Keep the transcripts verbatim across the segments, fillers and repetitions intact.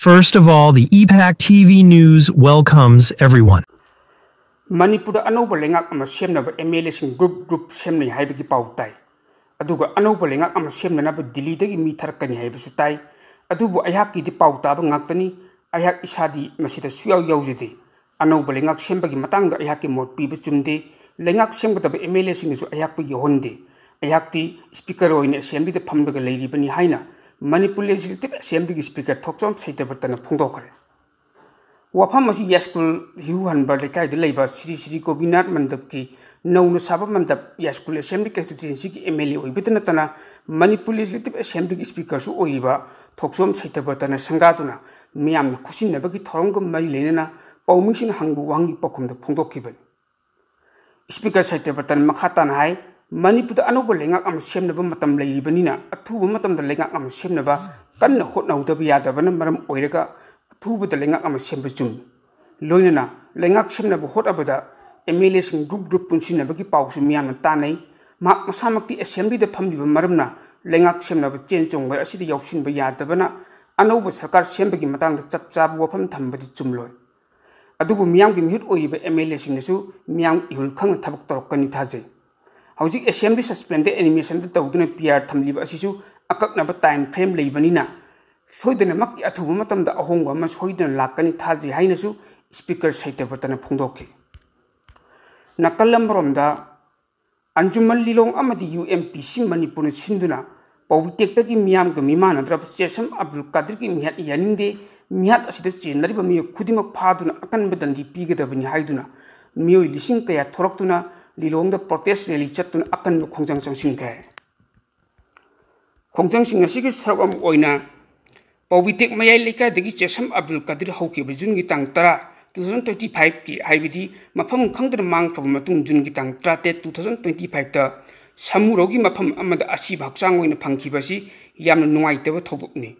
First of all, the E PAC T V News welcomes everyone. ꯃꯅꯤꯄꯨꯔꯗ ꯑꯅꯧꯕ ꯂꯩꯉꯥꯛ ꯑꯃ ꯁꯦꯝꯅꯕ ꯑꯦꯝ ꯑꯦꯜ ꯑꯦꯁꯤꯡ ꯒ꯭ꯔꯨꯞ ꯒ꯭ꯔꯨꯞ ꯁꯦꯝꯅꯩ ꯍꯥꯏꯕꯒꯤ ꯄꯥꯎ ꯇꯥꯏ꯫ ꯑꯗꯨꯒ ꯑꯅꯧꯕ ꯂꯩꯉꯥꯛ ꯑꯃ ꯁꯦꯝꯅꯅꯕ ꯗꯤꯜꯂꯤꯗꯒꯤ ꯃꯤ ꯊꯥꯔꯛꯀꯅꯤ ꯍꯥꯏꯕꯁꯨ ꯇꯥꯏ꯫ ꯑꯗꯨꯕꯨ ꯑꯩꯍꯥꯛꯀꯤꯗꯤ ꯄꯥꯎ ꯇꯥꯕ ꯉꯥꯛꯇꯅꯤ꯫ ꯑꯩꯍꯥꯛ ꯏꯁꯥꯗꯤ ꯃꯁꯤꯗ ꯁꯨꯌꯥꯎ ꯌꯥꯎꯖꯗꯦ꯫ ꯑꯅꯧꯕ ꯂꯩꯉꯥꯛ ꯁꯦꯝꯕꯒꯤ ꯃꯇꯥꯡꯗ ꯑꯩꯍꯥꯛꯀꯤ ꯃꯣꯠ ꯄꯤꯕ ꯆꯨꯝꯗꯦ꯫ ꯂꯩꯉꯥꯛ ꯁꯦꯝꯒꯗꯕ ꯑꯦꯝ ꯑꯦꯜ ꯑꯦꯁꯤꯡꯅꯁꯨ ꯑꯩꯍꯥꯛꯄꯨ ꯌꯥꯎꯍꯟꯗꯦ꯫ ꯑꯩꯍꯥꯛꯇꯤ ꯁ꯭ꯄꯤꯀꯔ ꯑꯣꯏꯅ ꯑꯦꯁꯦꯝꯕ꯭ꯂꯤꯗ ꯐꯝꯂꯒ ꯂꯩꯔꯤꯕꯅꯤ ꯍꯥꯏꯅ ꯃꯅꯤꯄꯨꯔ ꯂꯦꯖꯤꯁꯂꯦꯇꯤꯚ ꯑꯦꯁꯦꯝꯕ꯭ꯂꯤꯒꯤ ꯁ꯭ꯄꯤꯀꯔ ꯊꯣꯛꯆꯣꯝ ꯁꯩꯇꯕ꯭ꯔꯇꯅ ꯐꯣꯡꯗꯣꯛꯈ꯭ꯔꯦ꯫ ꯋꯥꯐꯝ ꯑꯁꯤ ꯌꯥꯏꯁ꯭ꯀꯨꯜ ꯍꯤꯔꯨ ꯍꯟꯕ ꯂꯩꯀꯥꯏꯗ ꯂꯩꯕ ꯁ꯭ꯔꯤ ꯁ꯭ꯔꯤ ꯒꯣꯄꯤꯅꯥꯊ ꯃꯟꯗꯞꯀꯤ ꯅꯧꯅ ꯁꯥꯕ ꯃꯟꯗꯞ ꯌꯥꯏꯁ꯭ꯀꯨꯜ ꯑꯦꯁꯦꯝꯕ꯭ꯂꯤ ꯀꯟꯁꯇꯤꯇ꯭ꯋꯦꯟꯁꯤꯒꯤ ꯑꯦꯝ ꯑꯦꯜ ꯑꯦ ꯑꯣꯏꯕꯇ ꯅꯠꯇꯅ ꯃꯅꯤꯄꯨꯔ ꯂꯦꯖꯤꯁꯂꯦꯇꯤꯚ ꯑꯦꯁꯦꯝꯕ꯭ꯂꯤꯒꯤ ꯁ꯭ꯄꯤꯀꯔꯁꯨ ꯑꯣꯏꯔꯤꯕ ꯊꯣꯛꯆꯣꯝ ꯁꯩꯇꯕ꯭ꯔꯇꯅ ꯁꯪꯒꯥꯗꯨꯅ ꯃꯤꯌꯥꯝꯅ ꯈꯨꯠꯁꯤꯟꯅꯕꯒꯤ ꯊꯧꯔꯝꯒ ꯃꯔꯤ ꯂꯩꯅꯅ ꯄꯥꯎꯃꯤꯁꯤꯡꯅ ꯍꯪꯕ ꯋꯥꯍꯪꯒꯤ ꯄꯥꯎꯈꯨꯝꯗ ꯐꯣꯡꯗꯣꯛꯈꯤꯕꯅꯤ꯫ ꯁ꯭ꯄꯤꯀꯔ ꯁꯩꯇꯕ꯭ꯔꯇꯅ ꯃꯈꯥ ꯇꯥꯅ ꯍꯥꯏ, ꯃꯅꯤꯄꯨꯔꯗ ꯑꯅꯧꯕ ꯂꯩꯉꯥꯛ ꯑꯃ ꯁꯦꯝꯅꯕ ꯃꯇꯝ ꯂꯩꯔꯤꯕꯅꯤꯅ ꯑꯊꯨꯕ ꯃꯇꯝꯗ ꯂꯩꯉꯥꯛ ꯑꯃ ꯁꯦꯝꯅꯕ ꯀꯟꯅ ꯍꯣꯠꯅꯍꯧꯗꯕ ꯌꯥꯗꯕꯅ ꯃꯔꯝ ꯑꯣꯏꯔꯒ ꯑꯊꯨꯕꯗ ꯂꯩꯉꯥꯛ ꯑꯃ ꯁꯦꯝꯕ ꯆꯨꯝꯃꯤ꯫ ꯂꯣꯏꯅꯅ ꯂꯩꯉꯥꯛ ꯁꯦꯝꯅꯕ ꯍꯣꯠꯅꯕꯗ ꯑꯦꯝ ꯑꯦꯜ ꯑꯦꯁꯤꯡ ꯒ꯭ꯔꯨꯞ ꯒ꯭ꯔꯨꯞ ꯄꯨꯟꯁꯤꯟꯅꯕꯒꯤ ꯄꯥꯎꯁꯨ ꯃꯤꯌꯥꯝꯅ ꯇꯥꯅꯩ꯫ ꯃꯍꯥꯛ ꯃꯁꯥꯃꯛꯇꯤ ꯑꯦꯁꯦꯝꯕ꯭ꯂꯤꯗ ꯐꯝꯂꯤꯕ ꯃꯔꯝꯅ ꯂꯩꯉꯥꯛ ꯁꯦꯝꯅꯕ ꯆꯦꯟ ꯆꯣꯡꯕ ꯑꯁꯤꯗ ꯌꯥꯎꯁꯤꯟꯕ ꯌꯥꯗꯕꯅ ꯑꯅꯧꯕ ꯁꯔꯀꯥꯔ ꯁꯦꯝꯕꯒꯤ ꯃꯇꯥꯡꯗ ꯆꯞ ꯆꯥꯕ ꯋꯥꯐꯝ ꯊꯝꯕꯗꯤ ꯆꯨꯝꯂꯣꯏ꯫ ꯑꯗꯨꯕꯨ ꯃꯤꯌꯥꯝꯒꯤ ꯃꯤꯍꯨꯠ ꯑꯣꯏꯔꯤꯕ ꯑꯦꯝ ꯑꯦꯜ ꯑꯦꯁꯤꯡꯅꯁꯨ ꯃꯤꯌꯥꯝ ꯏꯍꯨꯜ ꯈꯪꯅ ꯊꯕꯛ ꯇꯧꯔꯛꯀꯅꯤ ꯊꯥꯖꯩ꯫ ꯍꯧꯖꯤꯛ ꯑꯦꯁꯦꯝꯕ꯭ꯂꯤ ꯁꯁꯄꯦꯟꯗꯦꯗ ꯑꯦꯅꯤꯃꯦꯁꯟꯗ ꯇꯧꯗꯨꯅ ꯄꯤ ꯑꯥꯔ ꯊꯝꯂꯤꯕ ꯑꯁꯤꯁꯨ ꯑꯀꯛꯅꯕ ꯇꯥꯏꯝ ꯐ꯭ꯔꯦꯝ ꯂꯩꯕꯅꯤꯅ ꯁꯣꯏꯗꯅꯃꯛꯀꯤ ꯑꯊꯨꯕ ꯃꯇꯝꯗ ꯑꯍꯣꯡꯕ ꯑꯃ ꯁꯣꯏꯗꯅ ꯂꯥꯛꯀꯅꯤ ꯊꯥꯖꯩ ꯍꯥꯏꯅꯁꯨ ꯁ꯭ꯄꯤꯀꯔ ꯁꯩꯇꯕ꯭ꯔꯇꯅ ꯐꯣꯡꯗꯣꯛꯈꯤ꯫ ꯅꯥꯀꯜ ꯑꯃꯔꯣꯝꯗ ꯑꯟꯖꯨꯃꯟ ꯂꯤꯂꯣꯡ ꯑꯃꯗꯤ ꯌꯨ ꯑꯦꯝ ꯄꯤ ꯁꯤ ꯃꯅꯤꯄꯨꯔꯅ ꯁꯤꯟꯗꯨꯅ ꯄꯧꯕꯤꯇꯦꯛꯇꯒꯤ ꯃꯤꯌꯥꯝꯒ ꯃꯤꯃꯥꯟꯅꯗ꯭ꯔꯕ ꯆꯦꯁꯝ ꯑꯕꯗꯨꯜ ꯀꯥꯗꯤꯔꯒꯤ ꯃꯤꯍꯥꯠ ꯌꯥꯅꯤꯡꯗꯦ, ꯃꯤꯍꯥꯠ ꯑꯁꯤꯗ ꯆꯦꯟꯅꯔꯤꯕ ꯃꯤꯑꯣꯏ ꯈꯨꯗꯤꯡꯃꯛ ꯐꯥꯗꯨꯅ ꯑꯀꯟꯕ ꯗꯟꯗꯤ ꯄꯤꯒꯗꯕꯅꯤ ꯍꯥꯏꯗꯨꯅ ꯃꯤꯑꯣꯏ ꯂꯤꯁꯤꯡ ꯀꯌꯥ ꯊꯣꯔꯛꯇꯨꯅ ꯂꯤꯂꯣꯡꯗ ꯄ꯭ꯔꯣꯇꯦꯁ ꯔꯦꯂꯤ ꯆꯠꯇꯨꯅ ꯑꯀꯟꯕ ꯈꯣꯡꯖꯪ ꯆꯪꯁꯤꯟꯈ꯭ꯔꯦ꯫ ꯈꯣꯡꯖꯪꯁꯤꯡ ꯑꯁꯤꯒꯤ ꯁꯔꯨꯛ ꯑꯃ ꯑꯣꯏꯅ ꯄꯧꯕꯤꯇꯦꯛ ꯃꯌꯥꯏ ꯂꯩꯀꯥꯏꯗꯒꯤ ꯆꯦꯁꯝ ꯑꯕꯗꯨꯜ ꯀꯥꯗꯤꯔ ꯍꯧꯈꯤꯕ ꯖꯨꯟꯒꯤ ꯇꯥꯡ ꯇꯔꯥ, two thousand twenty five ꯀꯤ, ꯍꯥꯏꯕꯗꯤ ꯃꯐꯝ ꯈꯪꯗꯅ ꯃꯥꯡꯈ꯭ꯔꯕ ꯃꯇꯨꯡ ꯖꯨꯟꯒꯤ ꯇꯥꯡ ꯇꯔꯥꯇꯔꯦꯠ, two thousand twenty five ꯇ ꯁꯃꯨꯔꯧꯒꯤ ꯃꯐꯝ ꯑꯃꯗ ꯑꯁꯤꯕ ꯍꯛꯆꯥꯡ ꯑꯣꯏꯅ ꯐꯪꯈꯤꯕ ꯑꯁꯤ ꯌꯥꯝꯅ ꯅꯨꯡꯉꯥꯏꯇꯕ ꯊꯧꯗꯣꯛꯅꯤ꯫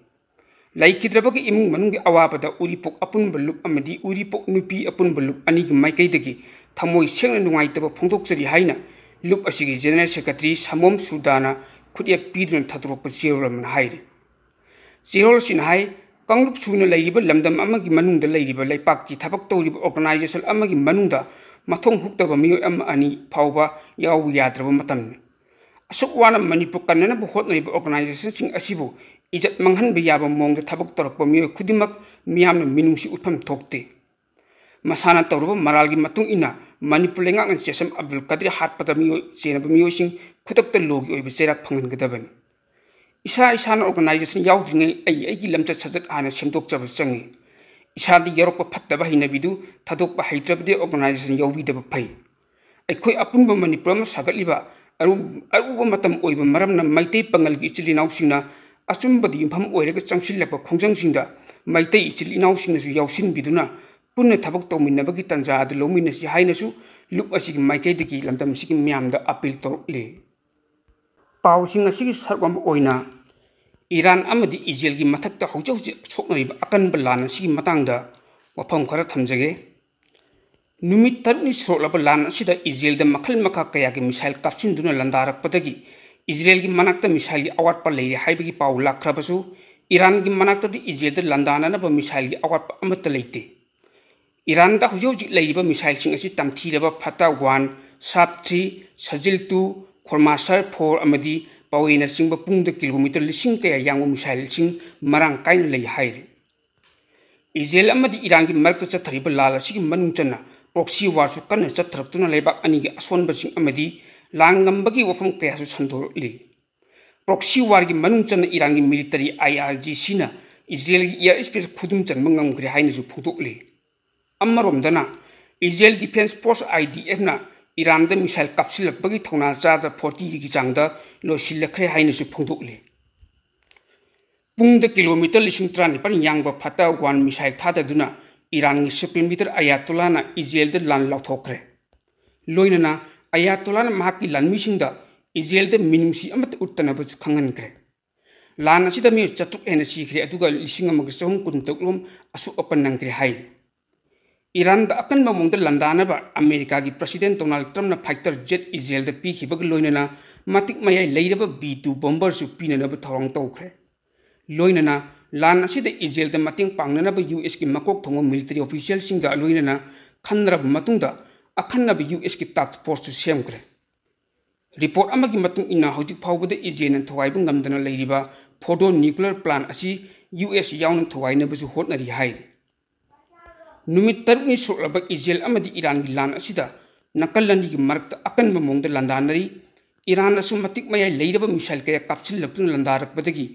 ꯂꯩꯈꯤꯗ꯭ꯔꯕꯒꯤ ꯏꯃꯨꯡ ꯃꯅꯨꯡꯒꯤ ꯑꯋꯥꯕꯗ ꯎꯔꯤꯄꯣꯛ ꯑꯄꯨꯟꯕ ꯂꯨꯞ ꯑꯃꯗꯤ ꯎꯔꯤꯄꯣꯛ ꯅꯨꯄꯤ ꯑꯄꯨꯟꯕ ꯂꯨꯞ ꯑꯅꯤꯒꯤ ꯃꯥꯏꯀꯩꯗꯒꯤ ꯊꯃꯣꯏ ꯁꯦꯡꯅ ꯅꯨꯡꯉꯥꯏꯇꯕ ꯐꯣꯡꯗꯣꯛꯆꯔꯤ ꯍꯥꯏꯅ ꯂꯨꯞ ꯑꯁꯤꯒꯤ ꯖꯦꯅꯔꯦꯜ ꯁꯦꯀ꯭ꯔꯦꯇꯔꯤ ꯁꯃꯣꯝ ꯁꯨꯔꯗꯥꯅ ꯈꯨꯠꯌꯦꯛ ꯄꯤꯗꯨꯅ ꯊꯥꯗꯣꯔꯛꯄ ꯆꯦꯔꯣꯜ ꯑꯃꯅ ꯍꯥꯏꯔꯤ꯫ ꯆꯦꯔꯣꯜ ꯑꯁꯤꯅ ꯍꯥꯏ, ꯀꯥꯡꯂꯨꯞ ꯁꯨꯅ ꯂꯩꯔꯤꯕ ꯂꯝꯗꯝ ꯑꯃꯒꯤ ꯃꯅꯨꯡꯗ ꯂꯩꯔꯤꯕ ꯂꯩꯄꯥꯛꯀꯤ ꯊꯕꯛ ꯇꯧꯔꯤꯕ organization ꯑꯃꯒꯤ ꯃꯅꯨꯡꯗ ꯃꯊꯣꯡ ꯍꯨꯛꯇꯕ ꯃꯤꯑꯣꯏ ꯑꯃ ꯑꯅꯤ ꯐꯥꯎꯕ ꯌꯥꯎꯕ ꯌꯥꯗ꯭ꯔꯕ ꯃꯇꯝꯅꯤ꯫ ꯑꯁꯨꯛ ꯋꯥꯅ ꯃꯅꯤꯄꯨꯔ ꯀꯟꯅꯅꯕ ꯍꯣꯠꯅꯔꯤꯕ organizationꯁꯤꯡ ꯑꯁꯤꯕꯨ ꯏꯖꯠ ꯃꯥꯡꯍꯟꯕ ꯌꯥꯕ ꯃꯑꯣꯡꯗ ꯊꯕꯛ ꯇꯧꯔꯛꯄ ꯃꯤꯑꯣꯏ ꯈꯨꯗꯤꯡꯃꯛ ꯃꯤꯌꯥꯝꯅ ꯃꯤꯅꯨꯡꯁꯤ ꯎꯠꯐꯝ ꯊꯣꯛꯇꯦ꯫ ꯃꯁꯥꯅ ꯇꯧꯔꯨꯕ ꯃꯔꯥꯜꯒꯤ ꯃꯇꯨꯡ ꯏꯟꯅ ꯃꯅꯤꯄꯨꯔ ꯂꯩꯉꯥꯛꯅ ꯖꯦꯁꯝ ꯑꯕꯗꯨꯜ ꯀꯥꯗꯤꯔ ꯍꯥꯠꯄꯗ ꯃꯤꯑꯣꯏ ꯆꯦꯟꯅꯕ ꯃꯤꯑꯣꯏꯁꯤꯡ ꯈꯨꯗꯛꯇ ꯂꯣꯒꯤ ꯑꯣꯏꯕ ꯆꯩꯔꯥꯛ ꯐꯪꯍꯟꯒꯗꯕꯅꯤ꯫ ꯏꯁꯥ ꯏꯁꯥꯅ organization ꯌꯥꯎꯗ꯭ꯔꯤꯉꯩ ꯑꯩ ꯑꯩꯒꯤ ꯂꯝꯆꯠ ꯁꯥꯖꯠ ꯍꯥꯟꯅ ꯁꯦꯝꯗꯣꯛꯆꯕ ꯆꯪꯏ꯫ ꯏꯁꯥꯗ ꯌꯥꯎꯔꯛꯄ ꯐꯠꯇꯕ ꯍꯩꯅꯕꯤꯗꯨ ꯊꯥꯗꯣꯛꯄ ꯍꯩꯇ꯭ꯔꯕꯗꯤ organization ꯌꯥꯎꯕꯤꯗꯕ ꯐꯩ꯫ ꯑꯩꯈꯣꯏ ꯑꯄꯨꯟꯕ ꯃꯅꯤꯄꯨꯔ ꯑꯃ ꯁꯥꯒꯠꯂꯤꯕ ꯑꯔꯨ-, ꯑꯔꯨꯕ ꯃꯇꯝ ꯑꯣꯏꯕ ꯃꯔꯝꯅ ꯃꯩꯇꯩ ꯄꯥꯉꯜꯒꯤ ꯏꯆꯤꯜ ꯏꯅꯥꯎꯁꯤꯡꯅ ꯑꯆꯨꯝꯕꯗ ꯌꯨꯝꯐꯝ ꯑꯣꯏꯔꯒ ꯆꯪꯁꯤꯜꯂꯛꯄ ꯈꯣꯡꯖꯪꯁꯤꯡꯗ ꯃꯩꯇꯩ ꯏꯆꯤꯜ ꯏꯅꯥꯎꯁꯤꯡꯅꯁꯨ ꯌꯥꯎꯁꯤꯟꯕꯤꯗꯨꯅ ꯄꯨꯟꯅ ꯊꯕꯛ ꯇꯧꯃꯤꯟꯅꯕꯒꯤ ꯇꯥꯟꯖꯥ ꯑꯗꯨ ꯂꯧꯃꯤꯟꯅꯁꯤ ꯍꯥꯏꯅꯁꯨ ꯂꯨꯞ ꯑꯁꯤꯒꯤ ꯃꯥꯏꯀꯩꯗꯒꯤ ꯂꯝꯗꯝ ꯑꯁꯤꯒꯤ ꯃꯤꯌꯥꯝꯗ appeal ꯇꯧꯔꯛꯂꯤ꯫ ꯄꯥꯎꯁꯤꯡ ꯑꯁꯤꯒꯤ ꯁꯔꯨꯛ ꯑꯃ ꯑꯣꯏꯅ ꯏꯔꯥꯟ ꯑꯃꯗꯤ ꯏꯖꯔꯦꯜꯒꯤ ꯃꯊꯛꯇ ꯍꯧꯖꯤꯛ ꯍꯧꯖꯤꯛ ꯁꯣꯛꯅꯔꯤꯕ ꯑꯀꯟꯕ ꯂꯥꯟ ꯑꯁꯤꯒꯤ ꯃꯇꯥꯡꯗ ꯋꯥꯐꯝ ꯈꯔ ꯊꯝꯖꯒꯦ꯫ ꯅꯨꯃꯤꯠ ꯇꯔꯨꯛꯅꯤ ꯁꯨꯔꯛꯂꯕ ꯂꯥꯟ ꯑꯁꯤꯗ ꯏꯖꯔꯦꯜꯗ ꯃꯈꯜ ꯃꯈꯥ ꯀꯌꯥꯒꯤ missile ꯀꯥꯞꯁꯤꯟꯗꯨꯅ ꯂꯥꯟꯗꯥꯔꯛꯄꯗꯒꯤ ꯏꯖꯔꯦꯜꯒꯤ ꯃꯅꯥꯛꯇ missileꯒꯤ ꯑꯋꯥꯠꯄ ꯂꯩꯔꯦ ꯍꯥꯏꯕꯒꯤ ꯄꯥꯎ ꯂꯥꯛꯈ꯭ꯔꯕꯁꯨ, ꯏꯔꯥꯟꯒꯤ ꯃꯅꯥꯛꯇꯗꯤ ꯏꯖꯔꯦꯜꯗ ꯂꯥꯟꯗꯥꯅꯅꯕ missileꯒꯤ ꯑꯋꯥꯠꯄ ꯑꯃꯠꯇ ꯂꯩꯇꯦ꯫ ꯏꯔꯥꯟꯗ ꯍꯧꯖꯤꯛ ꯍꯧꯖꯤꯛ ꯂꯩꯔꯤꯕ missileꯁꯤꯡ ꯑꯁꯤ ꯇꯝꯊꯤꯔꯕ Fateh one, Sahab three, Shahzal two, Khomasan four ꯑꯃꯗꯤ Pawei ꯅꯆꯤꯡꯕ ꯄꯨꯡꯗ kilometre ꯂꯤꯁꯤꯡ ꯀꯌꯥ ꯌꯥꯡꯕ missileꯁꯤꯡ ꯃꯔꯥꯡ ꯀꯥꯏꯅ ꯂꯩ ꯍꯥꯏꯔꯤ꯫ ꯏꯖꯔꯦꯜ ꯑꯃꯗꯤ ꯏꯔꯥꯟꯒꯤ ꯃꯔꯛꯇ ꯆꯠꯊꯔꯤꯕ ꯂꯥꯟ ꯑꯁꯤꯒꯤ ꯃꯅꯨꯡ ꯆꯟꯅ proxy warꯁꯨ ꯀꯟꯅ ꯆꯠꯊꯔꯛꯇꯨꯅ ꯂꯩꯕꯥꯛ ꯑꯅꯤꯒꯤ ꯑꯁꯣꯟꯕꯁꯤꯡ ꯑꯃꯗꯤ ꯂꯥꯟ ꯉꯝꯕꯒꯤ ꯋꯥꯐꯝ ꯀꯌꯥꯁꯨ ꯁꯟꯗꯣꯔꯛꯂꯤ꯫ Proxy warꯒꯤ ꯃꯅꯨꯡ ꯆꯟꯅ ꯏꯔꯥꯟꯒꯤ military IRGCꯅ ꯏꯖꯔꯦꯜꯒꯤ air space ꯈꯨꯗꯨꯝ ꯆꯟꯕ ꯉꯝꯈ꯭ꯔꯦ ꯍꯥꯏꯅꯁꯨ ꯐꯣꯡꯗꯣꯛꯂꯤ꯫ ꯑꯃꯔꯣꯝꯗꯅ, Israel Defense Force, IDFꯅ ꯏꯔꯥꯟꯗ missile ꯀꯥꯞꯁꯤꯜꯂꯛꯄꯒꯤ ꯊꯧꯅꯥ ꯆꯥꯗ fortyꯒꯤ ꯆꯥꯡꯗ ꯂꯣꯏꯁꯤꯜꯂꯛꯈ꯭ꯔꯦ ꯍꯥꯏꯅꯁꯨ ꯐꯣꯡꯗꯣꯛꯂꯤ꯫ ꯄꯨꯡꯗ kilometre ꯂꯤꯁꯤꯡ ꯇꯔꯥꯅꯤꯄꯥꯟ ꯌꯥꯡꯕ Fateh one missile ꯊꯥꯗꯗꯨꯅ ꯏꯔꯥꯟꯒꯤ supreme leader ꯑꯌꯥꯇꯣꯂꯥꯅ ꯏꯖꯔꯦꯜꯗ ꯂꯥꯟ ꯂꯥꯎꯊꯣꯛꯈ꯭ꯔꯦ꯫ ꯂꯣꯏꯅꯅ ꯑꯌꯥꯇꯣꯂꯥꯅ ꯃꯍꯥꯛꯀꯤ ꯂꯥꯟꯃꯤꯁꯤꯡꯗ ꯏꯖꯔꯦꯜꯗ ꯃꯤꯅꯨꯡꯁꯤ ꯑꯃꯠꯇ ꯎꯠꯇꯅꯕꯁꯨ ꯈꯪꯍꯟꯈ꯭ꯔꯦ꯫ ꯂꯥꯟ ꯑꯁꯤꯗ ꯃꯤꯑꯣꯏ ꯆꯥꯇ꯭ꯔꯨꯛ ꯍꯦꯟꯅ ꯁꯤꯈ꯭ꯔꯦ, ꯑꯗꯨꯒ ꯂꯤꯁꯤꯡ ꯑꯃꯒ ꯆꯍꯨꯝ ꯀꯨꯟꯇꯔꯨꯛ ꯔꯣꯝ ꯑꯁꯣꯛ ꯑꯄꯟ ꯅꯪꯈ꯭ꯔꯦ ꯍꯥꯏꯔꯤ꯫ ꯏꯔꯥꯟꯗ ꯑꯀꯟꯕ ꯃꯑꯣꯡꯗ ꯂꯥꯟꯗꯥꯅꯕ ꯑꯃꯦꯔꯤꯀꯥꯒꯤ President Donald Trumpꯅ fighter jet ꯏꯖꯔꯦꯜꯗ ꯄꯤꯈꯤꯕꯒ ꯂꯣꯏꯅꯅ ꯃꯇꯤꯛ ꯃꯌꯥꯏ ꯂꯩꯔꯕ B two bomberꯁꯨ ꯄꯤꯅꯅꯕ ꯊꯧꯔꯥꯡ ꯇꯧꯈ꯭ꯔꯦ꯫ ꯂꯣꯏꯅꯅ ꯂꯥꯟ ꯑꯁꯤꯗ ꯏꯖꯔꯦꯜꯗ ꯃꯇꯦꯡ ꯄꯥꯡꯅꯅꯕ ꯌꯨ ꯑꯦꯁꯀꯤ ꯃꯀꯣꯛ ꯊꯣꯡꯕ ꯃꯤꯂꯤꯇꯔꯤ ꯑꯣꯐꯤꯁꯤꯌꯦꯜꯁꯤꯡꯒ ꯂꯣꯏꯅꯅ ꯈꯟꯅꯔꯕ ꯃꯇꯨꯡꯗ ꯑꯈꯟꯅꯕ ꯌꯨ ꯑꯦꯁꯀꯤ ꯇꯥꯛꯁ ꯐꯣꯔꯁꯁꯨ ꯁꯦꯝꯈ꯭ꯔꯦ꯫ ꯔꯤꯄꯣꯔꯠ ꯑꯃꯒꯤ ꯃꯇꯨꯡ ꯏꯟꯅ ꯍꯧꯖꯤꯛ ꯐꯥꯎꯕꯗ ꯏꯖꯔꯦꯜꯅ ꯊꯨꯒꯥꯏꯕ ꯉꯝꯗꯅ ꯂꯩꯔꯤꯕ ꯐꯣꯔꯗꯣ ꯅ꯭ꯌꯨꯀ꯭ꯂꯤꯌꯔ ꯄ꯭ꯂꯥꯟ ꯑꯁꯤ ꯌꯨ ꯑꯦꯁ ꯌꯥꯎꯅ ꯊꯨꯒꯥꯏꯅꯕꯁꯨ ꯍꯣꯠꯅꯔꯤ ꯍꯥꯏꯔꯤ꯫ ꯅꯨꯃꯤꯠ ꯇꯔꯨꯛꯅꯤ ꯁꯨꯔꯛꯂꯕ ꯏꯖꯔꯦꯜ ꯑꯃꯗꯤ ꯏꯔꯥꯟꯒꯤ ꯂꯥꯟ ꯑꯁꯤꯗ ꯅꯥꯀꯜ ꯑꯅꯤꯒꯤ ꯃꯔꯛꯇ ꯑꯀꯟꯕ ꯃꯑꯣꯡꯗ ꯂꯥꯟꯗꯥꯅꯔꯤ꯫ ꯏꯔꯥꯟꯅꯁꯨ ꯃꯇꯤꯛ ꯃꯌꯥꯏ ꯂꯩꯔꯕ ꯃꯤꯁꯥꯏꯜ ꯀꯌꯥ ꯀꯥꯞꯁꯤꯜꯂꯛꯇꯨꯅ ꯂꯥꯟꯗꯥꯔꯛꯄꯗꯒꯤ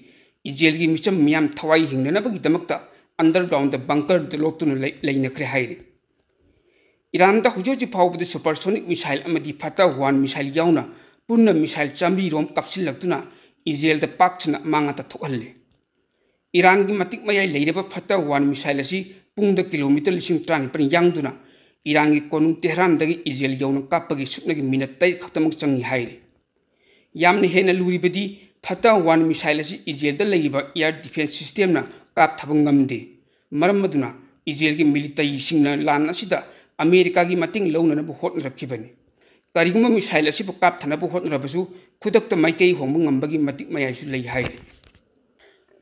ꯏꯖꯔꯦꯜꯒꯤ ꯃꯤꯆꯝ ꯃꯤꯌꯥꯝ ꯊꯋꯥꯏ ꯍꯤꯡꯅꯅꯕꯒꯤꯗꯃꯛꯇ ꯑꯟꯗꯔꯒ꯭ꯔꯥꯎꯟꯗ ꯕꯪꯀꯔꯗ ꯂꯣꯠꯇꯨꯅ ꯂꯩ-, ꯂꯩꯅꯈ꯭ꯔꯦ ꯍꯥꯏꯔꯤ꯫ ꯏꯔꯥꯟꯗ ꯍꯧꯖꯤꯛ ꯍꯧꯖꯤꯛ ꯐꯥꯎꯕꯗ ꯁꯨꯄꯔꯁꯣꯅꯤꯛ ꯃꯤꯁꯥꯏꯜ ꯑꯃꯗꯤ ꯐꯇꯥ ꯋꯥꯟ ꯃꯤꯁꯥꯏꯜ ꯌꯥꯎꯅ ꯄꯨꯟꯅ ꯃꯤꯁꯥꯏꯜ ꯆꯥꯃꯔꯤ ꯔꯣꯝ ꯀꯥꯞꯁꯤꯜꯂꯛꯇꯨꯅ ꯏꯖꯔꯦꯜꯗ ꯄꯥꯛ ꯁꯟꯅ ꯑꯃꯥꯡ ꯑꯇꯥ ꯊꯣꯛꯍꯜꯂꯦ꯫ ꯏꯔꯥꯟꯒꯤ ꯃꯇꯤꯛ ꯃꯌꯥꯏ ꯂꯩꯔꯕ ꯐꯇꯥ ꯋꯥꯟ ꯃꯤꯁꯥꯏꯜ ꯑꯁꯤ ꯄꯨꯡꯗ ꯀꯤꯂꯣꯃꯤꯇꯔ ꯂꯤꯁꯤꯡ ꯇꯔꯥꯅꯤꯄꯥꯟ ꯌꯥꯡꯗꯨꯅ ꯏꯔꯥꯟꯒꯤ ꯀꯣꯅꯨꯡ ꯇꯦꯍꯔꯥꯟꯗꯒꯤ ꯏꯖꯔꯦꯜ ꯌꯧꯅ ꯀꯥꯞꯄꯒꯤ ꯁꯨꯞꯅꯒꯤ ꯃꯤꯅꯠ ꯇꯔꯦꯠ ꯈꯛꯇꯃꯛ ꯆꯪꯏ ꯍꯥꯏꯔꯤ꯫ ꯌꯥꯝꯅ ꯍꯦꯟꯅ ꯂꯨꯔꯤꯕꯗꯤ ꯐꯇꯥ ꯋꯥꯟ ꯃꯤꯁꯥꯏꯜ ꯑꯁꯤ ꯏꯖꯔꯦꯜꯗ ꯂꯩꯔꯤꯕ ꯑꯦꯌꯔ ꯗꯤꯐꯦꯟꯁ ꯁꯤꯁꯇꯦꯝꯅ ꯀꯥꯞꯊꯕ ꯉꯝꯗꯦ꯫ ꯃꯔꯝ ꯑꯗꯨꯅ ꯏꯖꯔꯦꯜꯒꯤ ꯃꯤꯂꯤꯇꯔꯤꯁꯤꯡꯅ ꯂꯥꯟ ꯑꯁꯤꯗ ꯑꯃꯦꯔꯤꯀꯥꯒꯤ ꯃꯇꯦꯡ ꯂꯧꯅꯅꯕ ꯍꯣꯠꯅꯔꯛꯈꯤꯕꯅꯤ꯫ ꯀꯔꯤꯒꯨꯝꯕ ꯃꯤꯁꯥꯏꯜ ꯑꯁꯤꯕꯨ ꯀꯥꯞꯊꯅꯕ ꯍꯣꯠꯅꯔꯕꯁꯨ ꯈꯨꯗꯛꯇ ꯃꯥꯏꯀꯩ ꯍꯣꯡꯕ ꯉꯝꯕꯒꯤ ꯃꯇꯤꯛ ꯃꯌꯥꯏꯁꯨ ꯂꯩ ꯍꯥꯏꯔꯤ꯫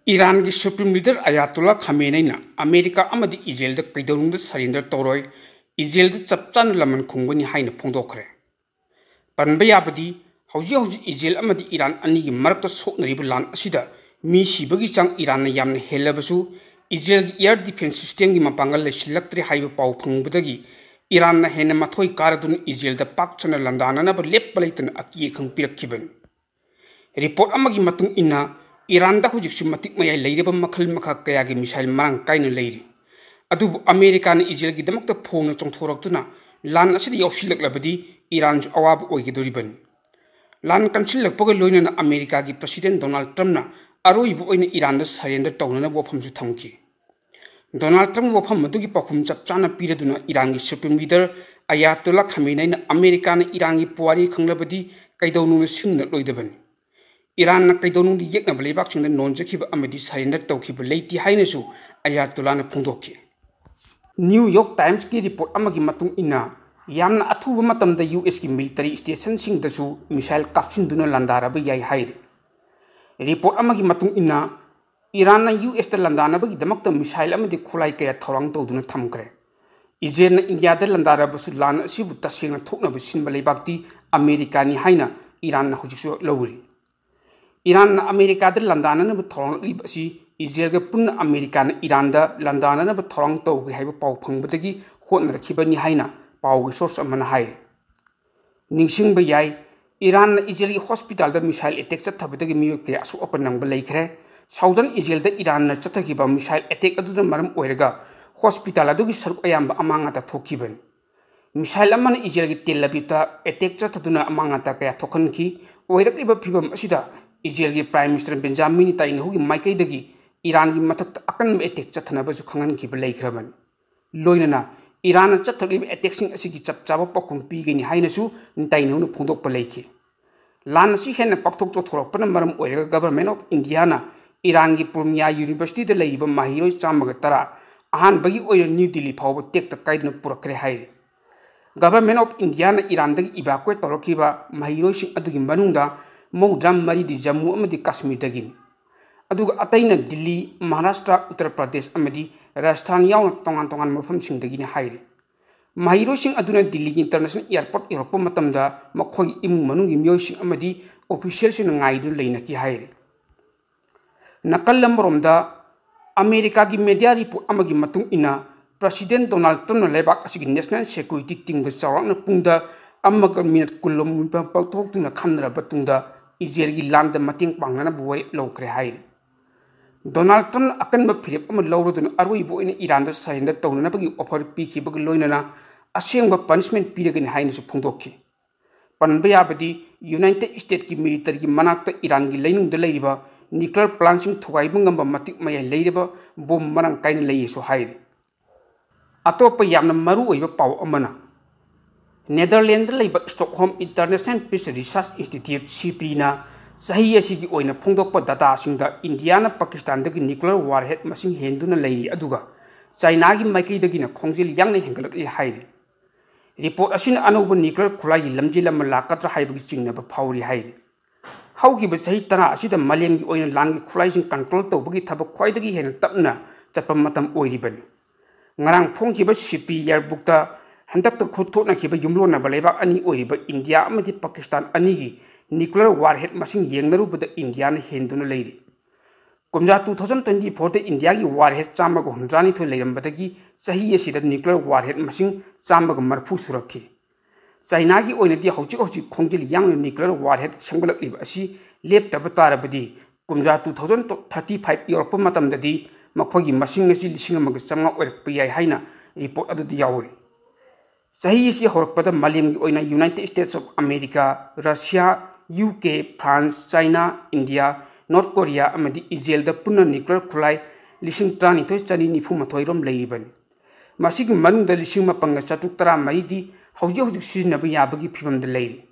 ꯏꯔꯥꯟꯒꯤ ꯁꯨꯄ꯭ꯔꯤꯝ ꯂꯤꯗꯔ ꯑꯌꯥꯇꯣꯜꯂꯥ ꯈꯥꯃꯦꯅꯩꯅ ꯑꯃꯦꯔꯤꯀꯥ ꯑꯃꯗꯤ ꯏꯖꯔꯦꯜꯗ ꯀꯩꯗꯧꯅꯨꯡꯗ ꯁꯔꯦꯟꯗꯔ ꯇꯧꯔꯣꯏ, ꯏꯖꯔꯦꯜꯗ ꯆꯞ ꯆꯥꯅ ꯂꯃꯟ ꯈꯨꯝꯒꯅꯤ ꯍꯥꯏꯅ ꯐꯣꯡꯗꯣꯛꯈ꯭ꯔꯦ꯫ ꯄꯟꯕ ꯌꯥꯕꯗꯤ, ꯍꯧꯖꯤꯛ ꯍꯧꯖꯤꯛ ꯏꯖꯔꯦꯜ ꯑꯃꯗꯤ ꯏꯔꯥꯟ ꯑꯅꯤꯒꯤ ꯃꯔꯛꯇ ꯁꯣꯛꯅꯔꯤꯕ ꯂꯥꯟ ꯑꯁꯤꯗ ꯃꯤ ꯁꯤꯕꯒꯤ ꯆꯥꯡ ꯏꯔꯥꯟꯅ ꯌꯥꯝꯅ ꯍꯦꯜꯂꯕꯁꯨ, ꯏꯖꯔꯦꯜꯒꯤ ꯑꯦꯌꯔ ꯗꯤꯐꯦꯟꯁ ꯁꯤꯁꯇꯦꯝꯒꯤ ꯃꯄꯥꯡꯒꯜ ꯂꯩꯁꯤꯜꯂꯛꯇ꯭ꯔꯦ ꯍꯥꯏꯕ ꯄꯥꯎ ꯐꯪꯕꯗꯒꯤ ꯏꯔꯥꯟꯅ ꯍꯦꯟꯅ ꯃꯊꯣꯏ ꯀꯥꯔꯗꯨꯅ ꯏꯖꯔꯦꯜꯗ ꯄꯥꯛ ꯁꯟꯅ ꯂꯥꯟꯗꯥꯅꯅꯕ ꯂꯦꯞꯄ ꯂꯩꯇꯅ ꯑꯀꯤ ꯑꯈꯪ ꯄꯤꯔꯛꯈꯤꯕꯅꯤ꯫ ꯔꯤꯄꯣꯔꯠ ꯑꯃꯒꯤ ꯃꯇꯨꯡ ꯏꯟꯅ, ꯏꯔꯥꯟꯗ ꯍꯧꯖꯤꯛꯁꯨ ꯃꯇꯤꯛ ꯃꯌꯥꯏ ꯂꯩꯔꯕ ꯃꯈꯜ ꯃꯈꯥ ꯀꯌꯥꯒꯤ ꯃꯤꯁꯥꯏꯜ ꯃꯔꯥꯡ ꯀꯥꯏꯅ ꯂꯩꯔꯤ꯫ ꯑꯗꯨꯕꯨ ꯑꯃꯦꯔꯤꯀꯥꯅ ꯏꯖꯔꯦꯜꯒꯤꯗꯃꯛꯇ ꯐꯣꯡꯅ ꯆꯣꯡꯊꯣꯔꯛꯇꯨꯅ ꯂꯥꯟ ꯑꯁꯤꯗ ꯌꯥꯎꯁꯤꯜꯂꯛꯂꯕꯗꯤ ꯏꯔꯥꯟꯁꯨ ꯑꯋꯥꯕ ꯑꯣꯏꯒꯗꯧꯔꯤꯕꯅꯤ꯫ ꯂꯥꯟ ꯀꯟꯁꯤꯜꯂꯛꯄꯒ ꯂꯣꯏꯅꯅ ꯑꯃꯦꯔꯤꯀꯥꯒꯤ ꯄ꯭ꯔꯁꯤꯗꯦꯟ ꯗꯣꯅꯥꯜꯗ ꯇ꯭ꯔꯝꯞꯅ ꯑꯔꯣꯏꯕ ꯑꯣꯏꯅ ꯏꯔꯥꯟꯗ ꯁꯔꯦꯟꯗꯔ ꯇꯧꯅꯅꯕ ꯋꯥꯐꯝꯁꯨ ꯊꯝꯈꯤ꯫ ꯗꯣꯅꯥꯜꯗ ꯇ꯭ꯔꯝꯞ ꯋꯥꯐꯝ ꯑꯗꯨꯒꯤ ꯄꯥꯎꯈꯨꯝ ꯆꯞ ꯆꯥꯅ ꯄꯤꯔꯗꯨꯅ ꯏꯔꯥꯟꯒꯤ ꯁꯨꯄ꯭ꯔꯤꯝ ꯂꯤꯗꯔ ꯑꯌꯥꯇꯣꯜꯂꯥ ꯈꯥꯃꯦꯅꯩꯅ ꯑꯃꯦꯔꯤꯀꯥꯅ ꯏꯔꯥꯟꯒꯤ ꯄꯨꯋꯥꯔꯤ ꯈꯪꯂꯕꯗꯤ ꯀꯩꯗꯧꯅꯨꯡꯗ ꯁꯤꯡꯅꯔꯣꯏꯗꯕꯅꯤ꯫ ꯏꯔꯥꯟꯅ ꯀꯩꯗꯧꯅꯨꯡꯗ ꯌꯦꯛꯅꯕ ꯂꯩꯕꯥꯛꯁꯤꯡꯗ ꯅꯣꯟꯖꯈꯤꯕ ꯑꯃꯗꯤ ꯁꯔꯦꯟꯗꯔ ꯇꯧꯈꯤꯕ ꯂꯩꯇꯦ ꯍꯥꯏꯅꯁꯨ ꯑꯌꯥꯇꯣꯜꯂꯥꯅ ꯐꯣꯡꯗꯣꯛꯈꯤ꯫ ꯅ꯭ꯌꯨ ꯌꯣꯔꯛ ꯇꯥꯏꯝꯁꯀꯤ ꯔꯤꯄꯣꯔꯠ ꯑꯃꯒꯤ ꯃꯇꯨꯡ ꯏꯟꯅ, ꯌꯥꯝꯅ ꯑꯊꯨꯕ ꯃꯇꯝꯗ ꯌꯨ ꯑꯦꯁꯀꯤ ꯃꯤꯂꯤꯇꯔꯤ ꯁ꯭ꯇꯦꯁꯟꯁꯤꯡꯗꯁꯨ ꯃꯤꯁꯥꯏꯜ ꯀꯥꯞꯁꯤꯟꯗꯨꯅ ꯂꯥꯟꯗꯥꯔꯕ ꯌꯥꯏ ꯍꯥꯏꯔꯤ꯫ ꯔꯤꯄꯣꯔꯠ ꯑꯃꯒꯤ ꯃꯇꯨꯡ ꯏꯟꯅ, ꯏꯔꯥꯟꯅ ꯌꯨ ꯑꯦꯁꯇ ꯂꯥꯟꯗꯥꯅꯕꯒꯤꯗꯃꯛꯇ ꯃꯤꯁꯥꯏꯜ ꯑꯃꯗꯤ ꯈꯨꯠꯂꯥꯏ ꯀꯌꯥ ꯊꯧꯔꯥꯡ ꯇꯧꯗꯨꯅ ꯊꯝꯈ꯭ꯔꯦ꯫ ꯏꯖꯔꯦꯜꯅ ꯏꯟꯗꯤꯌꯥꯗ ꯂꯥꯟꯗꯥꯔꯕꯁꯨ ꯂꯥꯟ ꯑꯁꯤꯕꯨ ꯇꯁꯦꯡꯅ ꯊꯣꯛꯅꯕ ꯁꯤꯟꯕ ꯂꯩꯕꯥꯛꯇꯤ ꯑꯃꯦꯔꯤꯀꯥꯅꯤ ꯍꯥꯏꯅ ꯏꯔꯥꯟꯅ ꯍꯧꯖꯤꯛꯁꯨ ꯂꯧꯔꯤ꯫ ꯏꯔꯥꯟꯅ ꯑꯃꯦꯔꯤꯀꯥꯗ ꯂꯥꯟꯗꯥꯅꯅꯕ ꯊꯧꯔꯥꯡꯂꯛꯂꯤꯕ ꯑꯁꯤ ꯏꯖꯔꯦꯜꯒ ꯄꯨꯟꯅ ꯑꯃꯦꯔꯤꯀꯥꯅ ꯏꯔꯥꯟꯗ ꯂꯥꯟꯗꯥꯅꯅꯕ ꯊꯧꯔꯥꯡ ꯇꯧꯈ꯭ꯔꯦ ꯍꯥꯏꯕ ꯄꯥꯎ ꯐꯪꯕꯗꯒꯤ ꯍꯣꯠꯅꯔꯛꯈꯤꯕꯅꯤ ꯍꯥꯏꯅ ꯄꯥꯎꯒꯤ ꯁꯣꯔꯁ ꯑꯃꯅ ꯍꯥꯏꯔꯤ꯫ ꯅꯤꯡꯁꯤꯡꯕ ꯌꯥꯏ, ꯏꯔꯥꯟꯅ ꯏꯖꯔꯦꯜꯒꯤ ꯍꯣꯁꯄꯤꯇꯥꯜꯗ ꯃꯤꯁꯥꯏꯜ ꯑꯦꯇꯦꯛ ꯆꯠꯊꯕꯗꯒꯤ ꯃꯤꯑꯣꯏ ꯀꯌꯥ ꯑꯁꯣꯛ ꯑꯄꯟ ꯅꯪꯕ ꯂꯩꯈ꯭ꯔꯦ꯫ ꯁꯥꯎꯗꯔꯟ ꯏꯖꯔꯦꯜꯗ ꯏꯔꯥꯟꯅ ꯆꯠꯊꯈꯤꯕ ꯃꯤꯁꯥꯏꯜ ꯑꯦꯇꯦꯛ ꯑꯗꯨꯅ ꯃꯔꯝ ꯑꯣꯏꯔꯒ ꯍꯣꯁꯄꯤꯇꯥꯜ ꯑꯗꯨꯒꯤ ꯁꯔꯨꯛ ꯑꯌꯥꯝꯕ ꯑꯃꯥꯡ ꯑꯇꯥ ꯊꯣꯛꯈꯤꯕꯅꯤ꯫ ꯃꯤꯁꯥꯏꯜ ꯑꯃꯅ ꯏꯖꯔꯦꯜꯒꯤ ꯇꯦꯜ ꯑꯕꯤꯕꯇ ꯑꯦꯇꯦꯛ ꯆꯠꯊꯗꯨꯅ ꯑꯃꯥꯡ ꯑꯇꯥ ꯀꯌꯥ ꯊꯣꯛꯍꯟꯈꯤ꯫ ꯑꯣꯏꯔꯛꯂꯤꯕ ꯐꯤꯚꯝ ꯑꯁꯤꯗ ꯏꯖꯔꯦꯜꯒꯤ ꯄ꯭ꯔꯥꯏꯝ ꯃꯤꯅꯤꯁꯇꯔ ꯕꯦꯟꯖꯥꯃꯤꯟ ꯅꯦꯇꯥꯟꯌꯥꯍꯨꯒꯤ ꯃꯥꯏꯀꯩꯗꯒꯤ ꯏꯔꯥꯟꯒꯤ ꯃꯊꯛꯇ ꯑꯀꯟꯕ ꯑꯦꯇꯦꯛ ꯆꯠꯊꯅꯕꯁꯨ ꯈꯪꯍꯟꯈꯤꯕ ꯂꯩꯈ꯭ꯔꯕꯅꯤ꯫ ꯂꯣꯏꯅꯅ ꯏꯔꯥꯟꯅ ꯆꯠꯊꯔꯛꯂꯤꯕ ꯑꯦꯇꯦꯛꯁꯤꯡ ꯑꯁꯤꯒꯤ ꯆꯞ ꯆꯥꯕ ꯄꯥꯎꯈꯨꯝ ꯄꯤꯒꯅꯤ ꯍꯥꯏꯅꯁꯨ ꯅꯦꯇꯥꯟꯌꯥꯍꯨꯅ ꯐꯣꯡꯗꯣꯛꯄ ꯂꯩꯈꯤ꯫ ꯂꯥꯟ ꯑꯁꯤ ꯍꯦꯟꯅ ꯄꯥꯛꯊꯣꯛ ꯆꯥꯎꯊꯣꯔꯛꯄꯅ ꯃꯔꯝ ꯑꯣꯏꯔꯒ Government of Indiaꯅ ꯏꯔꯥꯟꯒꯤ ꯄꯨꯔꯃꯤꯌꯥ ꯌꯨꯅꯤꯚꯔꯁꯤꯇꯤꯗ ꯂꯩꯔꯤꯕ ꯃꯍꯩꯔꯣꯏ ꯆꯥꯝꯃꯒ ꯇꯔꯥ ꯑꯍꯥꯟꯕꯒꯤ ꯑꯣꯏꯅ ꯅ꯭ꯌꯨ ꯗꯤꯜꯂꯤ ꯐꯥꯎꯕ ꯇꯦꯛꯇ ꯀꯥꯏꯗꯅ ꯄꯨꯔꯛꯈ꯭ꯔꯦ ꯍꯥꯏꯔꯤ꯫ Government of Indiaꯅ ꯏꯔꯥꯟꯗꯒꯤ evacuate ꯇꯧꯔꯛꯈꯤꯕ ꯃꯍꯩꯔꯣꯏꯁꯤꯡ ꯑꯗꯨꯒꯤ ꯃꯅꯨꯡꯗ ꯃꯧꯗ꯭ꯔꯥ ꯃꯔꯤꯗꯤ ꯖꯝꯃꯨ ꯑꯃꯗꯤ ꯀꯥꯁꯃꯤꯔꯗꯒꯤꯅꯤ꯫ ꯑꯗꯨꯒ ꯑꯇꯩꯅ ꯗꯤꯜꯂꯤ, ꯃꯍꯥꯔꯥꯁꯇ꯭ꯔ, ꯎꯠꯇꯔ ꯄ꯭ꯔꯗꯦꯁ ꯑꯃꯗꯤ ꯔꯥꯖꯁꯊꯥꯟ ꯌꯥꯎꯅ ꯇꯣꯉꯥꯟ ꯇꯣꯉꯥꯟꯕ ꯃꯐꯝꯁꯤꯡꯗꯒꯤꯅꯤ ꯍꯥꯏꯔꯤ꯫ ꯃꯍꯩꯔꯣꯏꯁꯤꯡ ꯑꯗꯨꯅ ꯗꯤꯜꯂꯤꯒꯤ International Airport ꯌꯧꯔꯛꯄ ꯃꯇꯝꯗ ꯃꯈꯣꯏꯒꯤ ꯏꯃꯨꯡ ꯃꯅꯨꯡꯒꯤ ꯃꯤꯑꯣꯏꯁꯤꯡ ꯑꯃꯗꯤ officialꯁꯤꯡꯅ ꯉꯥꯏꯗꯨꯅ ꯂꯩꯅꯈꯤ ꯍꯥꯏꯔꯤ꯫ ꯅꯥꯀꯜ ꯑꯃꯔꯣꯝꯗ, ꯑꯃꯦꯔꯤꯀꯥꯒꯤ media report ꯑꯃꯒꯤ ꯃꯇꯨꯡ ꯏꯟꯅ, President Donald Trumpꯅ ꯂꯩꯕꯥꯛ ꯑꯁꯤꯒꯤ National Security Teamꯒ ꯆꯥꯎꯔꯥꯛꯅ ꯄꯨꯡꯗ ꯑꯃꯒ ꯃꯤꯅꯠ ꯀꯨꯟ ꯂꯣꯝ ꯄꯥꯡꯊꯣꯛꯇꯨꯅ ꯈꯟꯅꯔꯕ ꯇꯨꯡꯗ ꯏꯖꯔꯦꯜꯒꯤ ꯂꯥꯟꯗ ꯃꯇꯦꯡ ꯄꯥꯡꯅꯅꯕ ꯋꯥꯔꯦꯞ ꯂꯧꯈ꯭ꯔꯦ ꯍꯥꯏꯔꯤ꯫ ꯗꯣꯅꯥꯜꯗ ꯇ꯭ꯔꯝꯞꯅ ꯑꯀꯟꯕ ꯐꯤꯔꯦꯞ ꯑꯃ ꯂꯧꯔꯗꯨꯅ ꯑꯔꯣꯏꯕ ꯑꯣꯏꯅ ꯏꯔꯥꯟꯗ surrender ꯇꯧꯅꯅꯕꯒꯤ offer ꯄꯤꯈꯤꯕꯒ ꯂꯣꯏꯅꯅ ꯑꯁꯦꯡꯕ punishment ꯄꯤꯔꯒꯅꯤ ꯍꯥꯏꯅꯁꯨ ꯐꯣꯡꯗꯣꯛꯈꯤ꯫ ꯄꯟꯕ ꯌꯥꯕꯗꯤ, United Statesꯀꯤ militaryꯒꯤ ꯃꯅꯥꯛꯇ ꯏꯔꯥꯟꯒꯤ ꯂꯩꯅꯨꯡꯗ ꯂꯩꯔꯤꯕ nuclear plantꯁꯤꯡ ꯊꯨꯒꯥꯏꯕ ꯉꯝꯕ ꯃꯇꯤꯛ ꯃꯌꯥꯏ ꯂꯩꯔꯕ bomb ꯃꯔꯥꯡ ꯀꯥꯏꯅ ꯂꯩꯌꯦꯁꯨ ꯍꯥꯏꯔꯤ꯫ ꯑꯇꯣꯞꯄ ꯌꯥꯝꯅ ꯃꯔꯨ ꯑꯣꯏꯕ ꯄꯥꯎ ꯑꯃꯅ, Netherlandsꯗ ꯂꯩꯕ Stockholm International Peace Research Institute, CIPRIꯅ ꯆꯍꯤ ꯑꯁꯤꯒꯤ ꯑꯣꯏꯅ ꯐꯣꯡꯗꯣꯛꯄ dataꯁꯤꯡꯗ ꯏꯟꯗꯤꯌꯥꯅ ꯄꯥꯀꯤꯁꯇꯥꯟꯗꯒꯤ nuclear warhead ꯃꯁꯤꯡ ꯍꯦꯟꯗꯨꯅ ꯂꯩꯔꯤ, ꯑꯗꯨꯒ ꯆꯥꯏꯅꯥꯒꯤ ꯃꯥꯏꯀꯩꯗꯒꯤꯅ ꯈꯣꯡꯖꯦꯜ ꯌꯥꯡꯅ ꯍꯦꯟꯒꯠꯂꯛꯂꯤ ꯍꯥꯏꯔꯤ꯫ Report ꯑꯁꯤꯅ ꯑꯅꯧꯕ nuclear ꯈꯨꯠꯂꯥꯏꯒꯤ ꯂꯝꯖꯦꯜ ꯑꯃ ꯂꯥꯛꯀꯗ꯭ꯔꯥ ꯍꯥꯏꯕꯒꯤ ꯆꯤꯡꯅꯕ ꯐꯥꯎꯔꯤ ꯍꯥꯏꯔꯤ꯫ ꯍꯧꯈꯤꯕ ꯆꯍꯤ ꯇꯔꯥ ꯑꯁꯤꯗ ꯃꯥꯂꯦꯝꯒꯤ ꯑꯣꯏꯅ ꯂꯥꯟꯒꯤ ꯈꯨꯠꯂꯥꯏꯁꯤꯡ ꯀꯟꯇ꯭ꯔꯣꯜ ꯇꯧꯕꯒꯤ ꯊꯕꯛ ꯈ꯭ꯋꯥꯏꯗꯒꯤ ꯍꯦꯟꯅ ꯇꯞꯅ ꯆꯠꯄ ꯃꯇꯝ ꯑꯣꯏꯔꯤꯕꯅꯤ꯫ ꯉꯔꯥꯡ ꯐꯣꯡꯈꯤꯕ ꯁꯤꯄꯤ ꯌꯥꯔꯕꯨꯛꯇ ꯍꯟꯗꯛꯇ ꯈꯨꯠ ꯊꯣꯛꯅꯈꯤꯕ ꯌꯨꯝꯂꯣꯟꯅꯕ ꯂꯩꯕꯥꯛ ꯑꯅꯤ ꯑꯣꯏꯔꯤꯕ ꯏꯟꯗꯤꯌꯥ ꯑꯃꯗꯤ ꯄꯥꯀꯤꯁꯇꯥꯟ ꯑꯅꯤꯒꯤ ꯅ꯭ꯌꯨꯀ꯭ꯂꯤꯌꯔ ꯋꯥꯔꯍꯦꯗ ꯃꯁꯤꯡ ꯌꯦꯡꯅꯔꯨꯕꯗ ꯏꯟꯗꯤꯌꯥꯅ ꯍꯦꯟꯗꯨꯅ ꯂꯩꯔꯤ꯫ ꯀꯨꯝꯖꯥ two thousand twenty fourꯗ ꯏꯟꯗꯤꯌꯥꯒꯤ ꯋꯥꯔꯍꯦꯗ ꯆꯥꯝꯃꯒ ꯍꯨꯝꯗ꯭ꯔꯥꯅꯤꯊꯣꯏ ꯂꯩꯔꯝꯕꯗꯒꯤ ꯆꯍꯤ ꯑꯁꯤꯗ ꯅ꯭ꯌꯨꯀ꯭ꯂꯤꯌꯔ ꯋꯥꯔꯍꯦꯗ ꯃꯁꯤꯡ ꯆꯥꯝꯃꯒ ꯃꯔꯤꯐꯨ ꯁꯨꯔꯛꯈꯤ꯫ ꯆꯥꯏꯅꯥꯒꯤ ꯑꯣꯏꯅꯗꯤ ꯍꯧꯖꯤꯛ ꯍꯧꯖꯤꯛ ꯈꯣꯡꯖꯦꯜ ꯌꯥꯡꯅ ꯅ꯭ꯌꯨꯀ꯭ꯂꯤꯌꯔ ꯋꯥꯔꯍꯦꯗ ꯁꯦꯝꯒꯠꯂꯛꯂꯤꯕ ꯑꯁꯤ ꯂꯦꯞꯇꯕ ꯇꯥꯔꯕꯗꯤ ꯀꯨꯝꯖꯥ two thousand thirty five ꯌꯧꯔꯛꯄ ꯃꯇꯝꯗꯗꯤ ꯃꯈꯣꯏꯒꯤ ꯃꯁꯤꯡ ꯑꯁꯤ ꯂꯤꯁꯤꯡ ꯑꯃꯒ ꯆꯥꯝꯃꯉꯥ ꯑꯣꯏꯔꯛꯄ ꯌꯥꯏ ꯍꯥꯏꯅ ꯔꯤꯄꯣꯔꯠ ꯑꯗꯨꯗ ꯌꯥꯎꯔꯤ꯫ ꯆꯍꯤ ꯑꯁꯤ ꯍꯧꯔꯛꯄꯗ ꯃꯥꯂꯦꯝꯒꯤ ꯑꯣꯏꯅ United States of America, Russia, U K, France, China, India, North Korea ꯑꯃꯗꯤ ꯏꯖꯔꯦꯜꯗ ꯄꯨꯟꯅ ꯅ꯭ꯌꯨꯀ꯭ꯂꯤꯌꯔ ꯈꯨꯠꯂꯥꯏ ꯂꯤꯁꯤꯡ ꯇꯔꯥꯅꯤꯊꯣꯏ ꯆꯅꯤ ꯅꯤꯐꯨ ꯃꯥꯊꯣꯏ ꯔꯣꯝ ꯂꯩꯔꯤꯕꯅꯤ꯫ ꯃꯁꯤꯒꯤ ꯃꯅꯨꯡꯗ ꯂꯤꯁꯤꯡ ꯃꯥꯄꯟꯒ ꯆꯥꯇ꯭ꯔꯨꯛ ꯇꯔꯥꯃꯔꯤꯗꯤ ꯍꯧꯖꯤꯛ ꯍꯧꯖꯤꯛ ꯁꯤꯖꯤꯟꯅꯕ ꯌꯥꯕꯒꯤ ꯐꯤꯕꯝꯗ ꯂꯩꯔꯤ꯫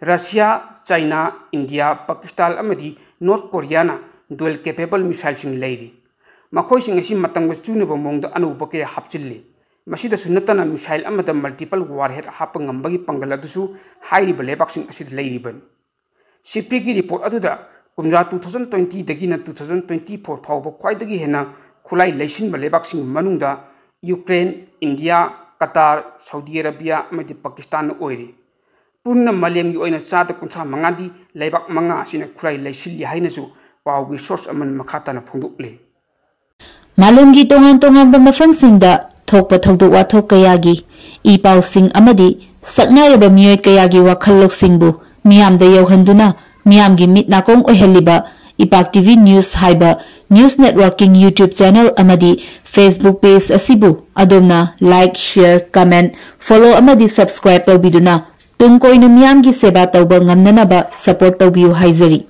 ꯔꯁꯤꯌꯥ, ꯆꯥꯏꯅꯥ, ꯏꯟꯗꯤꯌꯥ, ꯄꯥꯀꯤꯁꯇꯥꯟ ꯑꯃꯗꯤ ꯅꯣꯔꯠ ꯀꯣꯔꯤꯌꯥꯅ dual capable missileꯁꯤꯡ ꯂꯩꯔꯤ꯫ ꯃꯈꯣꯏꯁꯤꯡ ꯑꯁꯤ ꯃꯇꯝꯒ ꯆꯨꯅꯕ ꯃꯑꯣꯡꯗ ꯑꯅꯧꯕ ꯀꯌꯥ ꯍꯥꯞꯆꯤꯜꯂꯤ꯫ ꯃꯁꯤꯗꯁꯨ ꯅꯠꯇꯅ missile ꯑꯃꯗ multiple warhead ꯍꯥꯞꯄ ꯉꯝꯕꯒꯤ ꯄꯥꯡꯒꯜ ꯑꯗꯨꯁꯨ ꯍꯥꯏꯔꯤꯕ ꯂꯩꯕꯥꯛꯁꯤꯡ ꯑꯁꯤꯗ ꯂꯩꯔꯤꯕꯅꯤ꯫ ꯁꯤꯄꯤꯒꯤ ꯔꯤꯄꯣꯔꯠ ꯑꯗꯨꯗ ꯀꯨꯝꯖꯥ two thousand twentyꯗꯒꯤꯅ two thousand twenty four ꯐꯥꯎꯕ ꯈ꯭ꯋꯥꯏꯗꯒꯤ ꯍꯦꯟꯅ ꯈꯨꯠꯂꯥꯏ ꯂꯩꯁꯤꯟꯕ ꯂꯩꯕꯥꯛꯁꯤꯡꯒꯤ ꯃꯅꯨꯡꯗ Ukraine, India, Qatar, Saudi Arabia ꯑꯃꯗꯤ ꯄꯥꯀꯤꯁꯇꯥꯟꯅ ꯑꯣꯏꯔꯤ꯫ ꯄꯨꯟꯅ ꯃꯥꯂꯦꯝꯒꯤ ꯑꯣꯏꯅ ꯆꯥꯗ ꯀꯨꯟꯊ꯭ꯔꯥ ꯃꯉꯥꯗꯤ ꯂꯩꯕꯥꯛ ꯃꯉꯥ ꯑꯁꯤꯅ ꯈꯨꯠꯂꯥꯏ ꯂꯩꯁꯤꯜꯂꯤ ꯍꯥꯏꯅꯁꯨ ꯄꯥꯎꯒꯤ source ꯑꯃꯅ ꯃꯈꯥ ꯇꯥꯅ ꯐꯣꯡꯗꯣꯛꯂꯤ꯫ ꯃꯥꯂꯦꯝꯒꯤ ꯇꯣꯉꯥꯟ ꯇꯣꯉꯥꯟꯕ ꯃꯐꯝꯁꯤꯡꯗ ꯊꯣꯛꯄ ꯊꯧꯗꯣꯛ ꯋꯥꯊꯣꯛ ꯀꯌꯥꯒꯤ ꯏ ꯄꯥꯎꯁꯤꯡ ꯑꯃꯗꯤ ꯁꯛꯅꯥꯏꯔꯕ ꯃꯤꯑꯣꯏ ꯀꯌꯥꯒꯤ ꯋꯥꯈꯜ ꯂꯧꯁꯤꯡꯕꯨ ꯃꯤꯌꯥꯝꯗ ꯌꯧꯍꯟꯗꯨꯅ ꯃꯤꯌꯥꯝꯒꯤ ꯃꯤꯠ ꯅꯥꯀꯣꯡ ꯑꯣꯏꯍꯜꯂꯤꯕ ꯏꯄꯥꯛ ꯇꯤꯚꯤ ꯅ꯭ꯌꯨꯁ ꯍꯥꯏꯕ news networkꯀꯤ YouTube channel ꯑꯃꯗꯤ Facebook page ꯑꯁꯤꯕꯨ ꯑꯗꯣꯝꯅ like, share, comment, follow ꯑꯃꯗꯤ subscribe ꯇꯧꯕꯤꯗꯨꯅ ꯇꯨꯡ ꯀꯣꯏꯅ ꯃꯤꯌꯥꯝꯒꯤ ꯁꯦꯕꯥ ꯇꯧꯕ ꯉꯝꯅꯅꯕ support ꯇꯧꯕꯤꯌꯨ ꯍꯥꯏꯖꯔꯤ꯫